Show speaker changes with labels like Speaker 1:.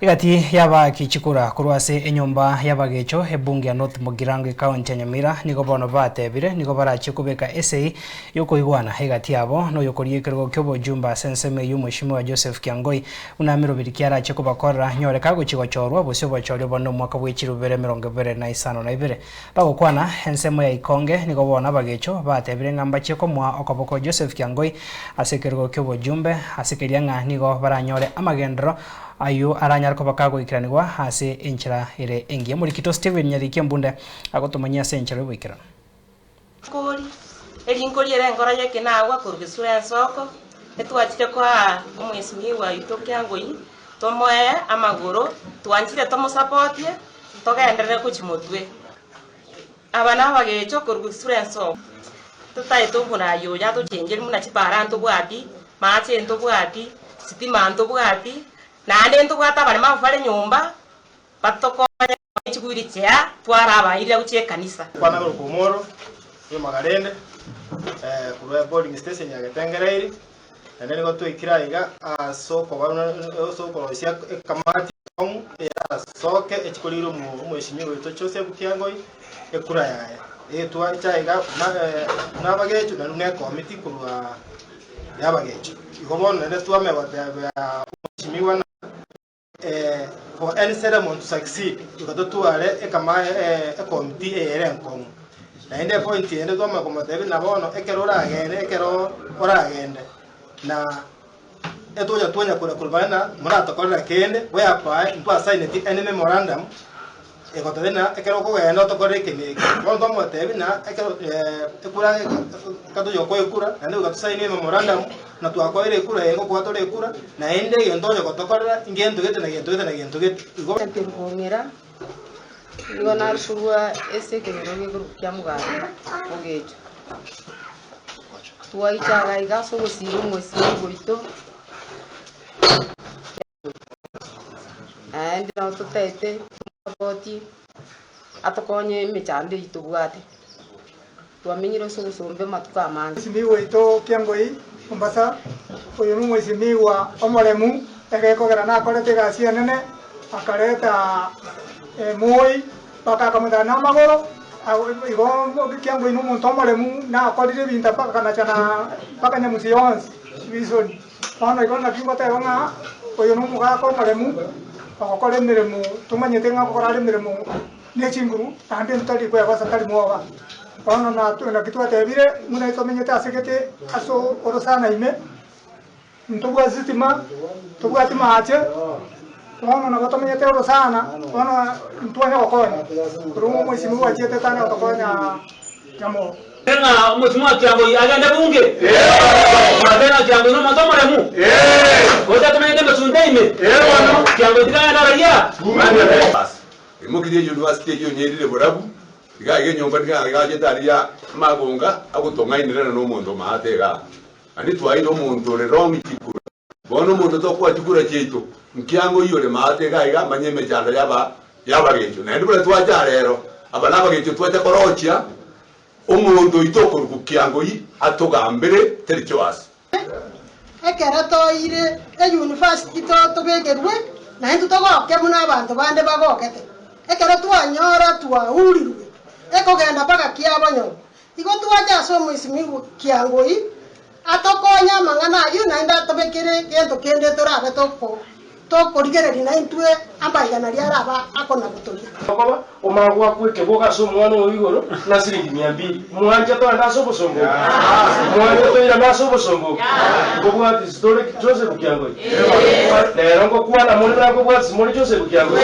Speaker 1: Egati y'abaaki chikura korwa ase enyomba y'abagecho ebunge ya North Mugirango ekaunti ya Nyamira nigo bono batebire nigo barachie kobeka esei y'okoigwana egati yabo noyokoria ekerogo ki'obojumbe ase ensemo eyio Mweshimiwa Joseph Kiangoi buna meroberi ki arachie kobakorera nyore kagochia gochorwa bosio obochori obonene omwaka bwe chirubere 2052. Bagokwana ensemo ya Ikonge nigo bono abagecho batebire ng'a mbachie komoa okoboko Joseph Kiangoi ase ekerogo ki'obojumbe ase keria ng'a nigo baranyore amagenderero ayio aranyare koba kagoikeranigwa ase enchera ere engiya. Omorikito Stephen Nyariki Embunde agotomanyia ase enchera y'oboikeranu.
Speaker 2: Kori, erinko riere enkoro y'ekenagwa korwa gesura ensoko, etwachire koa omwesimigwa oito Kiangoi, tomoe amagoro, twanchire tomosapotie, togenderere gochia motwe. Aba nabagecho korwa gesura ensoko, totaete omoraia oyo atochengerie buna chipara ntobwati, mache ntobwati, sitima ntobwati, naende ntobwate abaremavu bare nyomba, batokonye chigwiri chia twara abairire gochia ekanisa.
Speaker 3: Kwana korokwa Omoro bw'Emagarende, korwa eboarding station ya Getengereiri, naende nigo twaikire aiga ase okoba ase okoroisia ekamati enkong'u erasoke echikorire omweshimiwa oito Joseph Kiangoi ekura yaye. Etwacha aiga buna abagecho naende buna ekomiti korwa y'abagecho. Igo bono naende twamanya gotebia omweshimiwa ng'a. For any ceremony to succeed, goika totware ekama ekomiti eye ere enkong'u. Naende epoint ende twamanya komotebia buna bono ekero oragende ekero oragende na etonya twanya kora korwa ng'a moratokorera kende whereby ntwasaineti any memorandum egotebia ng'a ekero okogenda otokorere eke na eke. Bono twamotebia ng'a ekero ekura ekero tonya gokoa ekura naende goika tosaine ememorandum na twakoire ekura eye ngokoa tore ekura, naende egento onya gotokorera ngento gete na gento gete na gento gete. Igo.
Speaker 4: Kong'ira, nigo narusigwa ase ekenyoro gekorokwa kia Mugambi, Bogecho. Twaicha iga iga ase ogosiira omosio oito. Naende nabo totaete tomosapoti atokonye emechando eyio tobwate. Twamenyire ase obosomba amatuko amange.
Speaker 5: Mwesimigwa oito Kiangoi Mombasa, oyo nomwesimigwa omoremu, egekogera nakorete egasi enene, akareta Moi mpaka akamotara namagoro, igo Kiangoi nomonto omoremu nakorire ebinto mpaka akanachana mpaka Nyamusi yonsi ebisoni. Bono igo naki ngoteba ng'a oyo nomogaka omoremu, ogokora emeremo tomanyete ng'a ogokora are emeremo ne chinguru, naende ntari kwegosa tari mwoba. Bono naki twatebire, buna tomenyete ase gete ase orosana ime, ntobwati sitima, ntobwati mache, bono nabo tomenyete orosana, bono ntwanya gokonya, korwa omwesimi bwachiete tanya gotokonya nyamoko.
Speaker 6: Ng'a omosimo Kiangoi agende bunge? Mwateba ng'a Kiangoi nomonto omoremu? Gocha tomenyete emesunte ime? Kiangoi tiga agende araria?
Speaker 7: Imokirie university eyio onyerire borabu, iga iga enyomba niga agachete aria amagonga agotong'ainerana na omonto omaate igaa. Naende twaeire omonto ore wrong chikura. Bono omonto tokoa chikura chiaito, nkiang'o oyio ore maate iga iga amanye emechando yaba yabagecho. Naende buna twacha rero, aba nabagecho twacha korochia omonto oito okorokwa Kiangoi atogambere teri choasi.
Speaker 8: Ekero toire eyunifasiti tobekerwe, naintwe togoke buna abanto bande bagogete. Ekero twanyora twaurirwe, ekogenda mpaka kiabonyoro. Igo twacha ase omoisimigwa Kiangoi, Atokonye amang'ana ayio naende atobekere gento kende torabe tokorigereria naintwe amaiga nario arabe akona-gotoria.
Speaker 9: Okoba omanye goakwa ekebogo ase omwana oo igoro na siringi mia mbili. Mwanche toende ase obosomba obo? Mwanche toirane ase obosomba obo? Nkobwatisi tore ki Joseph Kiangoi? Rero ngokwana more buna nkobwatisi more Joseph Kiangoi?